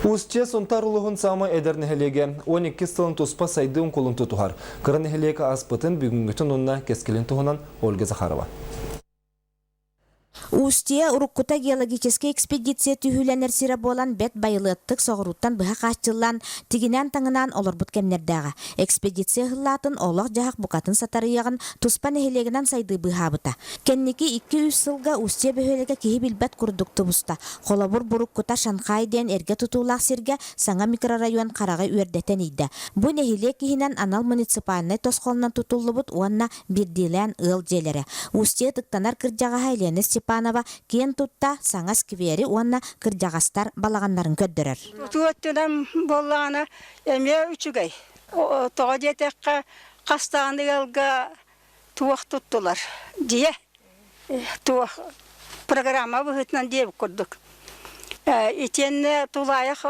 Устье Сунтаар улууһун саамай эдэр нэһилиэгэ 12 сылын туспа сайдыы оҥкулун тутуһар. Кыра нэһилиэк ааспытын, бүгүҥҥүтүн уонна кэскилин туһунан Ольга Захарова. Устье уруккута геологическай экспедиция түһүүлэнэр сирэ буолан бэрт байылыаттык соҕурууттан быһа хааччыллан, тигинээн-таҥынаан олорбут кэмнэрдээҕэ. Экспедиция ыһыллаатын олох-дьаһах букатын сатарыйыаҕын туспа нэһилиэгинэн сайдыы быыһаабыта. Кэнники икки-үс сылга Устье бөһүөлэгэ киһи билбэт курдук тубуста. Холобур, буруккута Шанхай диэн эргэ тутуулаах сиргэ саҥа микрорайон хараҕы үөрдэтэн ийдэ. Бу нэһилиэк иһинэн анал муниципальнай тосхолунан тутуллубут уонна биирдиилээн ыал дьиэлэрэ. Устье ытыктанар кырдьаҕаһа Елена Степанова киэн тутта саҥа сквери уонна кырдьаҕастар балаҕаннарын көрдөрөр. Тутуу өттүнэн буоллаҕына эмиэ үчүгэй. Тоҕо диэтэххэ, хастаан ыалга туох туттулар дьиэ туох программа быһыытынан диэбит курдук итиэннэ тулаайах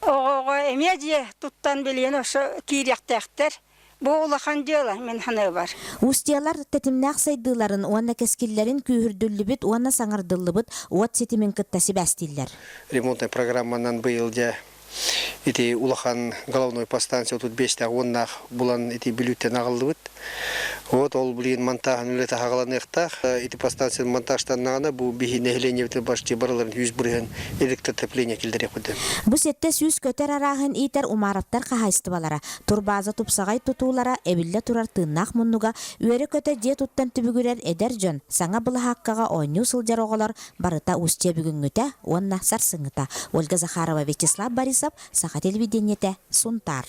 оҕоҕо эмиэ дьиэ туттан билигин ошо киириэхтээхтэр бу улахан дьыала мин саныыбар. Устьелар тэтимнээх сайдыыларын уонна кэскиллэрин күүһүрдүллүбүт уонна саҥардыллыбыт уот ситимин кытта сибээстииллэр. Ремонтнай программанан быйыл дьэ Ити улахан головной подстанция 35-тээх уоннаах булан ити Бүлүүттэн аҕаллыбыт. Вот ол билигин монтааһын үлэтэ хаҕаланыахтаах. Ити подстанция монтажтаннаҕына бу биһи нэһилиэнньэбитин почти барыларын 100% электротопление киллэриэхпит. Бу 700 көтөр арааһын иитэр Умаровтар хаһаайыстыбалара, турбааза тупсаҕай тутуулара, эбиллэ турар тыыннаах муннуга, үөрэ-көтө дьиэ туттан түбүгүрэр эдэр дьон, саҥа былаһааккаҕа оонньуу сылдьар оҕолор Барыта Устье бүгүҥҥүтэ уонна сарсыҥҥыта. Ольга Захарова, Вячеслав Борисов, Саха телевидениетэ, Сунтаар.